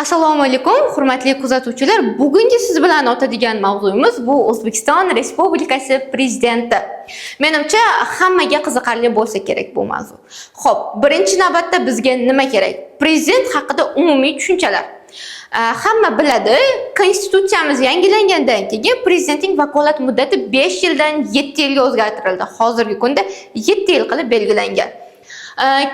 Assalomu alaykum, hurmatli kuzatuvchilar. Bugungi siz bilan o'tadigan mavzuyimiz bu O'zbekiston Respublikasi prezidenti. Menimcha, hammaga qiziqarli bo'lsa kerak bu mavzu. Xo'p, birinchi navbatda bizga nima kerak? Prezident haqida umumiy tushunchalar. Hamma biladi, konstitutsiyamiz yangilangandan keyin prezidentning vakolat muddati 5 yildan 7 yilga o'zgartirildi. Hozirgi kunda 7 yil qilib belgilangan.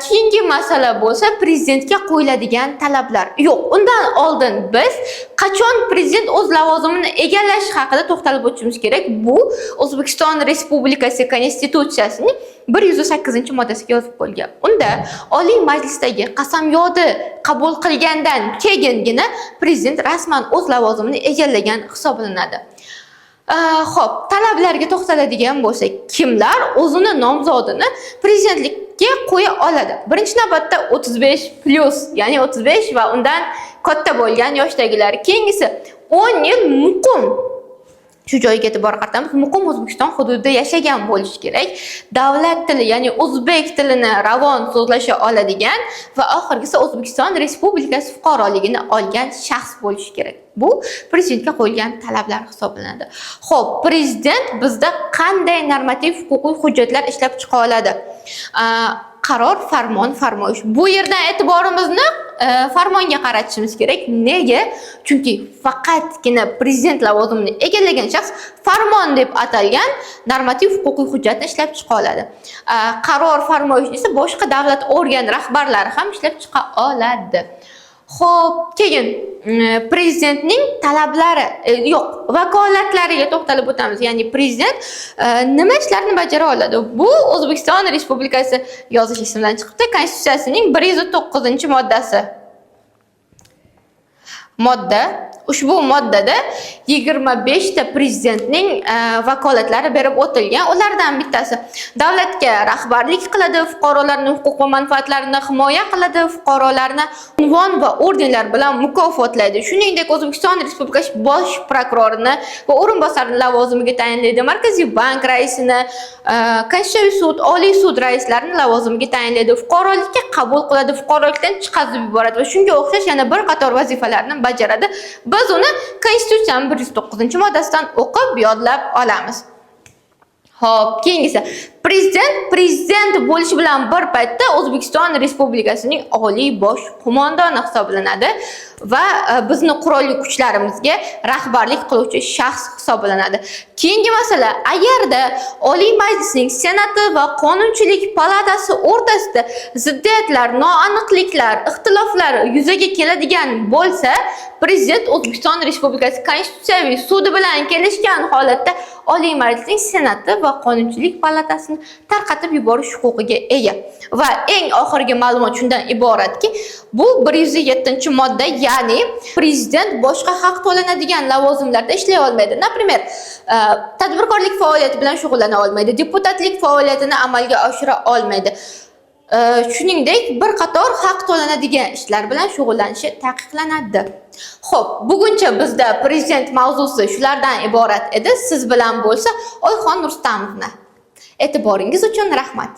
Keyingi masala bo'lsa prezidentga qo'yiladigan talablar. Yo'q, undan oldin biz qachon prezident o'z lavozimini egallashi haqida to'xtalib o'tishimiz kerak. Bu O'zbekiston Respublikasi Konstitutsiyasining 108-moddasiga yozib qo'yilgan. Unda Oliy Majlisdagi qasamyodi qabul qilgandan keyingina prezident rasman o'z lavozimini egallagan hisoblanadi. Xo'p, talablarga to'xtaladigan bo'lsak, kimlar o'zini nomzodini prezidentlikka qo'ya oladi? Birinchi navbatda 35+, ya'ni 35 va undan katta bo'lgan yoshdagilar. Keyingisi 10 yil muqim, shu joyga e'tibor qaratamiz, muqim O'zbekiston hududida yashagan bo'lishi kerak. Davlat tili, ya'ni o'zbek tilini ravon so'zlasha oladigan va oxirgisi O'zbekiston Respublikasi fuqaroligini olgan shaxs bo'lishi kerak. Bu prezidentga qo'yilgan talablar hisoblanadi. Xo'p, prezident bizda qanday normativ huquqiy hujjatlar ishlab chiqa oladi? Qaror, farmon, farmoyish. Bu yerdan e'tiborimizni farmonga qaratishimiz kerak. Nega? Chunki faqatgina prezident lavozimini egallagan shaxs farmon deb atalgan normativ huquqiy hujjatni ishlab chiqa oladi. Qaror, farmoyish esa boshqa davlat organ rahbarlari ham ishlab chiqa oladi. Xo'p, keyin prezidentning talablari, yo'q, vakolatlariga to'xtalib o'tamiz. Ya'ni prezident nima ishlarni bajara oladi? Bu O'zbekiston Respublikasi, yozish esimdan chiqibdi, Konstitutsiyasining 109-moddasi. Modda, ushbu moddada 25 ta prezidentning vakolatlari berib o'tilgan. Ulardan bittasi davlatga rahbarlik qiladi, fuqarolarning huquq va manfaatlarini himoya qiladi, fuqarolarni unvon va ordenlar bilan mukofotlaydi. Shuningdek, O'zbekiston Respublikasi bosh prokurorini va o'rinbosarini lavozimiga tayinlaydi, Markaziy bank raisini, Konstitutsiyaviy sud, Oliy sud raislarini lavozimiga tayinlaydi, fuqarolikka qabul qiladi, fuqarolikdan chiqazib yuboradi va shunga o'xshash yana bir qator vazifalarni bajaradi. Biz uni Konstitutsiyaning 109-moddasidan o'qib, yodlab olamiz. Xo'p, keyingisi. Prezident prezident bo'lishi bilan bir paytda O'zbekiston Respublikasining oliy bosh qo'mondoni hisoblanadi va bizni qurolli kuchlarimizga rahbarlik qiluvchi shaxs hisoblanadi. Keyingi masala, agarda Oliy Majlisning Senati va Qonunchilik palatasi o'rtasida ziddiyatlar, noaniqliklar, ixtiloflar yuzaga keladigan bo'lsa, prezident O'zbekiston Respublikasi Konstitutsiyaviy sudi bilan kelishgan holatda Oliy Majlisning Senati va Qonunchilik palatasini tarqatib yuborish huquqiga ega. Va eng oxirgi ma'lumot shundan iboratki, bu 107-modda, ya'ni prezident boshqa haq to'lanadigan lavozimlarda ishlay olmaydi. Например, tadbirkorlik faoliyati bilan shug'ullana olmaydi, deputatlik faoliyatini amalga oshira olmaydi. Shuningdek, bir qator haq to'lanadigan ishlar bilan shug'ullanishi taqiqlanadi. Xo'p, buguncha bizda prezident mavzusi shulardan iborat edi. Siz bilan bo'lsa Oyxon Rustamovna. E'tiboringiz uchun rahmat.